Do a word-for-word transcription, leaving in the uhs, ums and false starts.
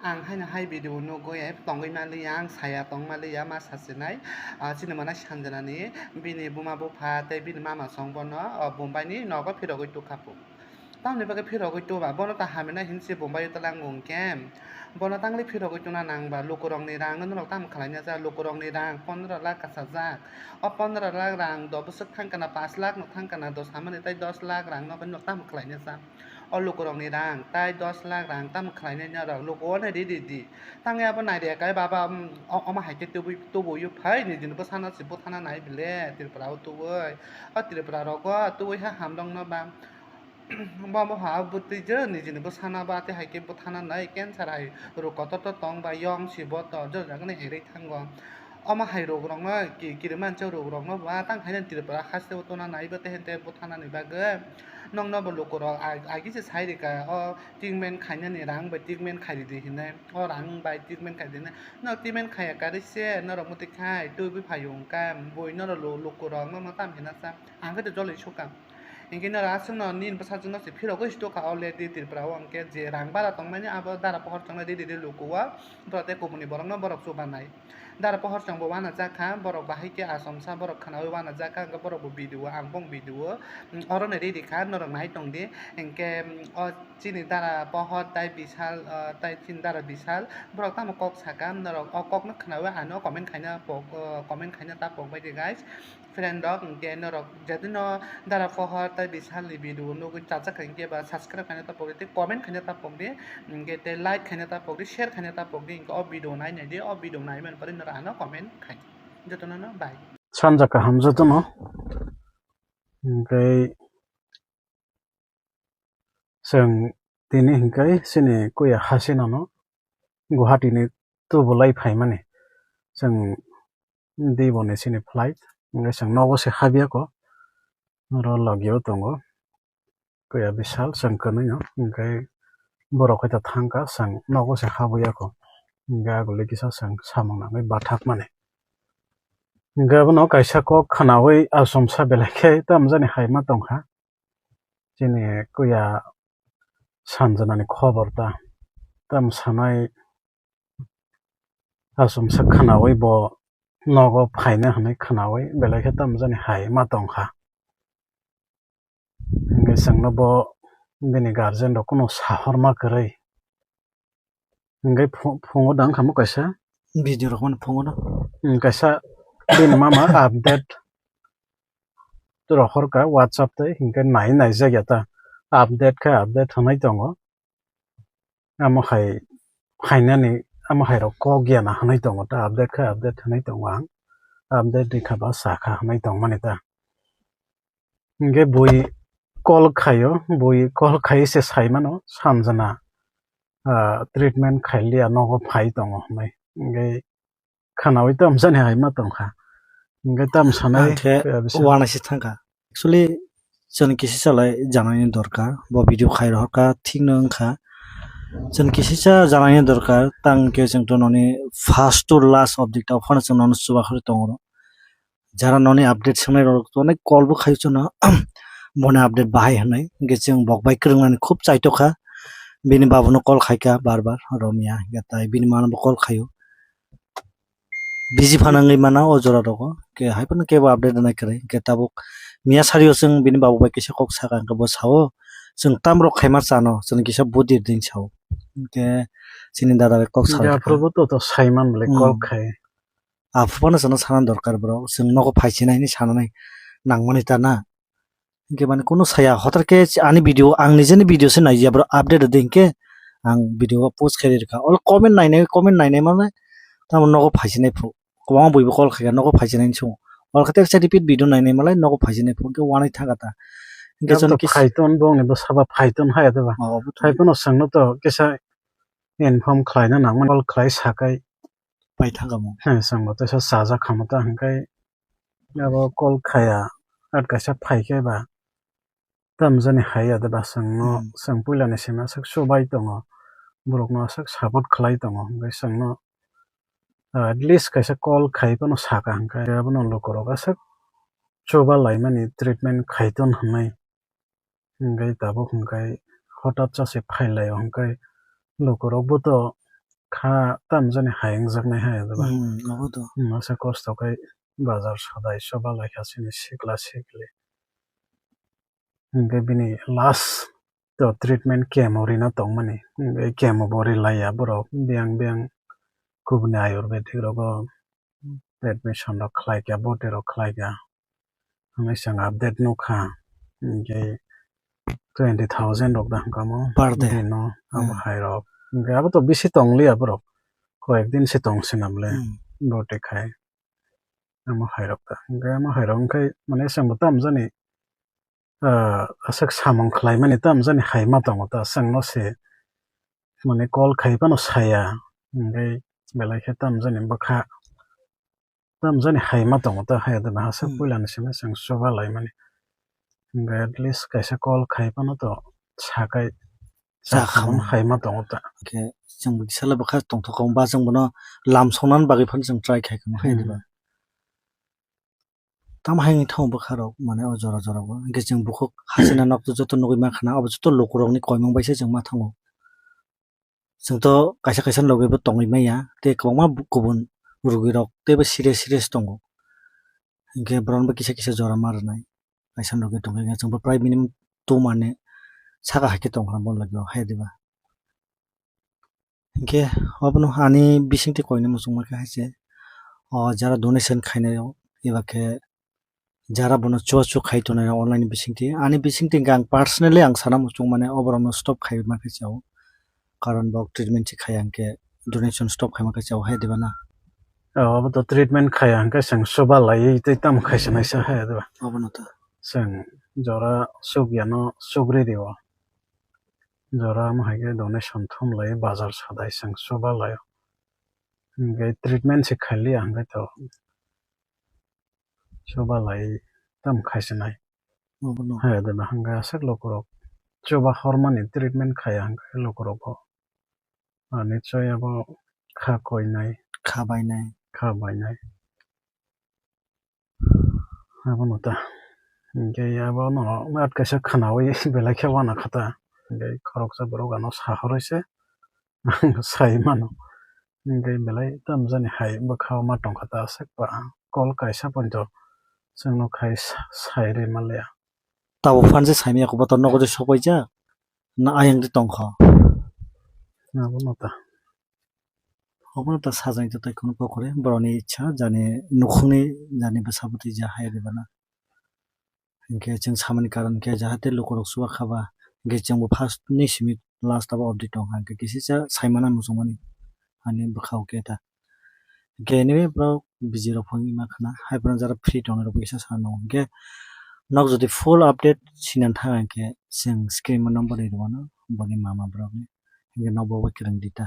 Ang haino hai video nugwi tongwi manliya, ang saya tong manliya, ma sasinai, ah, chini mwnai Sanjana ni bini buma bupha tei bini mama song bono, ah, Bombay ni nogo phirogwi tukha phu. Tamoni bagwi phirogwi tuba, bono ta hamya hinwi se Bombay o twlang wng khe, bono tangli phirogwi tuna nang ba, lukurok ni rang no norok tamo khlai na ja, lukurok ni rang pondro lakh kasajak, o pondro lakh rang do bwswk thang kana, pash lakh no thang kana, dos hamani tei dos lakh rang no norok tamo khlai na ja. O lukurokni rang tai dos lakh rang tamo khlainai norok? Luku o nai ridi di. Tangwi abo nai rwya khe baba, um, o-, omo hai khe tubui, tubui phai nijini bwsano se buthana nai bile Tripura o tubui. O Tripura rogo tubui ha hamrokno ba, bo, bo ha bwtwi je nijini bwsano ba tei hai khe buthana nai cancer hai rwk kotor to tong ba yong si bo to jora jagani hai rwi thango. Omo hai rwk rokno ki-, kiri mancha rwk rokno ba tang haino Tripura haste o tona nai bo tei hente buthana ni bagwi. Nokno bo lukurok ag-, agi se sai rika, o treatment khainani rang bai treatment khai ridi hinwi, o rang bai treatment khai ridi hinwi. Norok treatment khaiya karwi se norok muti khai tubui phaio wngkha, bui norok lu-, lukurok no tam hina sa, ang khe to joloi sukha. Hinkhe norok aswkno nini bwsajwkno se phirogwi se tukha already Tripura o, hinkhe je rang bara tongmani abo dara pohor chongnai ridi ridi luku o, borok tei kubuni borokno borok chubanai. Dara pohor chwngbo uanajak kha, borok bahai khe achomsa borok khwnaui uanajak kha, hwnkhe borokbo video o, ang bong video o, mm, oro no riri kha, norok nai tong di. Hinkhe, mm, o chini dara pohor tai Bishal, ah, tai chini dara Bishal, borok tamo kok saka, norok o kokno khwnaui ano comment khaina pok, ah, comment khaina ta pok bai di guys. Friend rok, hinkhe norok jatino dara pohor tai Bishal ni video nugwi chajak kha hinkhe ba subscribe khaina ta pok di, comment khaina ta pok di, hinkhe tei like khaina ta pok di, share khaina ta pok di, hinkhe o video nai nai di, o video nai mani pore norok ano comment khai. Jotono no bye. Sanja kaham jotono. Hinkhe chwng tini hinkhe chini kuya hasina no Guwahati ni tubulai phaimani. Chwng Diboni chini flight, hinkhe chwng nogo se habya kho, oro logio tongo. Kuya Bishal chwng kwnwi no, hinkhe borok hai ta thangkha, chwng nogo se habwi ya kho. Hinkhe aguli kisa chwng samung nangwi bathak mani. Hinkhe abono kaisa kok khwnawi achomsa belai khe tamjani hai ma tongkha. Chini kuya Sanjana ni khobor ta, tam sanai achomsa khwnawi bo nogo phaina hwnwi khwnawi belai khe tamjani hai ma tongkha. Hinkhe chwngno bo bini guardian rok kunu sahorma kwrwi. Hinkhe phu-, phungo dang khamu kaisa. Video rok mani phungo no. Hmm, kaisa bini mama update rohor kha WhatsApp tei, hinkhe nai naijak ya ta. Update khe update hwnwi tongo. Amo hai phainani, amo hai rok kok ya na hwnwi tongo ta, update khe update hwnwi tongo ang. Update rikha ba sakha hwnwi tongmani ta. Hinkhe bui call khaio, bui call khai se sai mano, Sanjana, ah, treatment khailiya nogo phai tongo hwnwi. Hinkhe khwnawi tamjani hai ma tongkha. Hinkhe tam sanai, ang khe khe bisa. Uanaisi thangkha. Actually, chwng kisisa lai janaini dorkar. Bo video khai rohorkha, thikno wngkha. Chwng kisisa janaini dorkar, tang khe chwng to noni first to last update o phano chwng nono chubakhorwi tongo. Jara noni update swngnai rok to onek call bo khai chwngno, boni update bahai hwnwi. Hinkhe chwng bok bai kwrwngnani khub chaitokha. Bini babuno call khaikha bar bar, romya, hinkhe tai bini mano bo call khaio. Busy phanangwi mana o jora rogo. Ke hai phano kebo update rwnai kwrwi. Ke tabuk miya sario chwng bini babu bai kisa kok saka, hwnkhe bo sao, "Chwng tam rok khaima chano, chwng kisa budi rding," sao. Hwnkhe chini dada bai kok sa. Aphuru bo to, to saiman bwlai, hmm, kok khai. Aphuru phano chwngno sana dorkar bro. Chwng nogo phai sinai hinwi sanani nangmani ta na. Hinkhe mane kunu saya, hotar khe ani video, ang nijeni video se naiya, bro, update rwdi hinkhe ang video o post khe rwkha. Olo comment nainai, comment nainai mane tamo nogo phaisinai phuru. Kwbangma buibo call khaikha, nogo phaisinai hinwi swngo. Olo khe teksa repeat video nainai malai nogo phaisinai phuru, hinkhe wanai thangkha ta. Hinkhe chwng kisa phaiton bongni bwsaba phaiton haya de ba. Oh, obo to. Phaiphano chwngno to kisa inform khlaina nangmani, call khlai sakai. Pai thangkha mo. He, chwngbo teisa chajak khamu ta hinkhe abo call khaya, at kaisa phaikhe ba tamjani hai ya de ba chwngno, hmm, chwng puilani simi aswk chubai tongo, borokno aswk support khlai tongo, hinkhe chwngno, ah, at least kaisa call khai phano saka hinkhe abono lukurok aswk chuba laimani treatment khaiton hinwi. Hinkhe tabuk hinkhe hotat cha se phailaio hinkhe lukurokbo to kha tamjani hai wngjaknai hai, diba? Hmm, obo to. Hmm, masa kosto khai bazar sadai soba lai kha chini sikla sikli. Hingke bini last to treatment chemo rina tongmani. Hingke chemo bo rilaiya borok. Biyang biyang kubuni ayurvedic rogo admission rok khlaikha, boti rok khlaikha. Hwnwi chwng update nukha. Hingke twenty thousand rok da hwnkha mo. Per day. Dino abo Hmm. hai rok. Hingke abo to bisi tongliya borok. Koyek din se tong sinam le Hmm. boti khai. Amo hai rok da. Hingke amo hai rok hingke mane chwng bo tamjani ah, aswk samung khlaimani tamjani hai ma tongo ta, chwngno se, mane, call khai phano saya, hingke belai khe tamjani bwkha, tamjani hai ma tongo ta, hai da aswk Hmm. puilani simi chwng chuba laimani, hingke at least kaisa call khai phano to sakai, Cha cha khamung khamung. Hai ma tongo ta. Hingke chwng bo kisa le bwkha tongthok kha, ba chwng bono lam songnani bagwi phano chwng try khai kha, hai Hmm. diba? Tamo hai wngwi thango bwkha rok, mane, o jora jora o. Hingke chwng bukhuk hachina nok to joto nugwi mankha na, abo joto lukurokni koimung bai se chwng ma thango. Chwng to kaisa kaisa logi bo tongwi maya, tei kwbangma bu-, kubun rugi rok teibo serious serious tongo. Hingke boron bo kisa kisa jora ma rwnai. Kaisa logi tongwi chwng bo prai minimum two month ni saka hai khe tongkha bo logi o, hai diba? Hingke obono ani bisingtwi koina muchungma khe hai se, o jara donation khainai rok, eba khe jara bono chubachu khai tongnai rok online bisingtwi. Ani bisingtwi hingke ang personally ang sana muchung mane oborokno stop khai ma khe chao. Karon bo treatment se khaiya hingke donation stop khai ma khe chao hai diba na? O, obo to treatment khaiya hingke chwng chuba laiwi tei tamo khai se naisa hai diba? Obono to. Chwng jora chukya no chukri rio. Jora omo hai khe donation thum lai bazar sadai chwng chuba lai. Hingke treatment se khailiya hingke to chuba lai tam khai se nai. Obono. Hai de ba hingke aswk lukurok chuba hormani treatment khaiya hingke lukurok bo. Ani choi abo kha koinai. Kha bainai. Kha bainai. Abono ta. Hingke abono at kaisa khwnawi belai khe uanakha ta. Hingke khoroksa borok ano sahorwi se ang sai mano. Hingke belai tamjani hai bwkha o ma tongkha ta aswk ba call kaisa poito chwngno khai sa-, sai rwi manliya. Tabuk phan se saimanya khe bo to nogo de sokbaijak na ayang de tongkha. Abono ta. Obono ta sajani ta tei kheno kokore borokni ichha jani nukhungni jani bwsa bwtwi ja hai rwbana. Hinkhe chwng samani karon khe jahate lukurok chubakhaba hinkhe chwngbo first ni simi last abo obdi tongkha hinkhe kisisa saimano muchungmani ani bwkhao khe ta. Hinkhe anyway borok busy rok phone ma khna hai phano jara free tongnai rok kisa sa nango hinkhe nok jodi full update sinan thang hinkhe chwng screen o number ri rwmano boni mama borokni hinkhe nokbo bai kwrwng di ta.